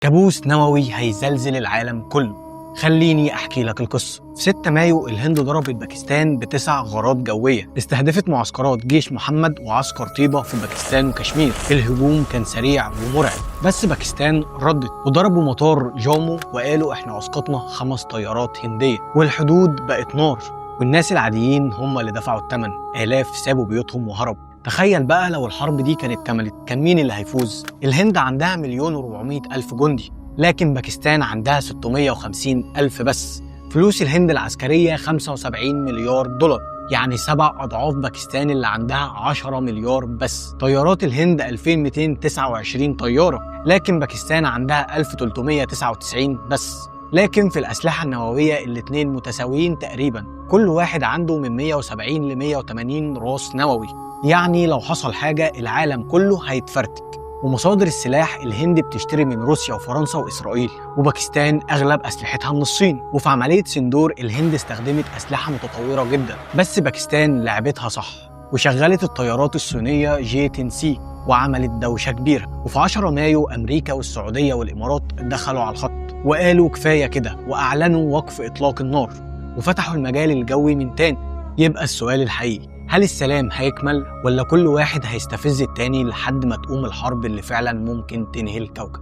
كابوس نووي هيزلزل العالم كله. خليني أحكي لك القصة. في 6 مايو الهند ضربت باكستان ب9 غارات جوية استهدفت معسكرات جيش محمد وعسكر طيبة في باكستان وكشمير. الهجوم كان سريع ومرعب، بس باكستان ردت وضربوا مطار جامو وقالوا احنا اسقطنا 5 طيارات هندية، والحدود بقت نار، والناس العاديين هم اللي دفعوا الثمن. آلاف سابوا بيوتهم وهربوا. تخيل بقى لو الحرب دي كانت كملت، كان مين اللي هيفوز؟ الهند عندها 1,400,000 جندي، لكن باكستان عندها 650,000 بس. فلوس الهند العسكرية 75 مليار دولار، يعني 7 أضعاف باكستان اللي عندها 10 مليار بس. طيارات الهند 2229 طيارة، لكن باكستان عندها 1399 بس. لكن في الأسلحة النووية الاتنين متساويين تقريبا، كل واحد عنده من 170 ل 180 راس نووي، يعني لو حصل حاجة العالم كله هيتفرتك. ومصادر السلاح الهند بتشتري من روسيا وفرنسا وإسرائيل، وباكستان أغلب أسلحتها من الصين. وفي عملية سندور الهند استخدمت أسلحة متطورة جدا، بس باكستان لعبتها صح وشغلت الطيارات الصينية جي 10 سي وعملت دوشة كبيرة. وفي 10 مايو أمريكا والسعودية والإمارات دخلوا على الخط وقالوا كفاية كده، وأعلنوا وقف إطلاق النار وفتحوا المجال الجوي من تاني. يبقى السؤال الحقيقي، هل السلام هيكمل ولا كل واحد هيستفز التاني لحد ما تقوم الحرب اللي فعلا ممكن تنهي الكوكب؟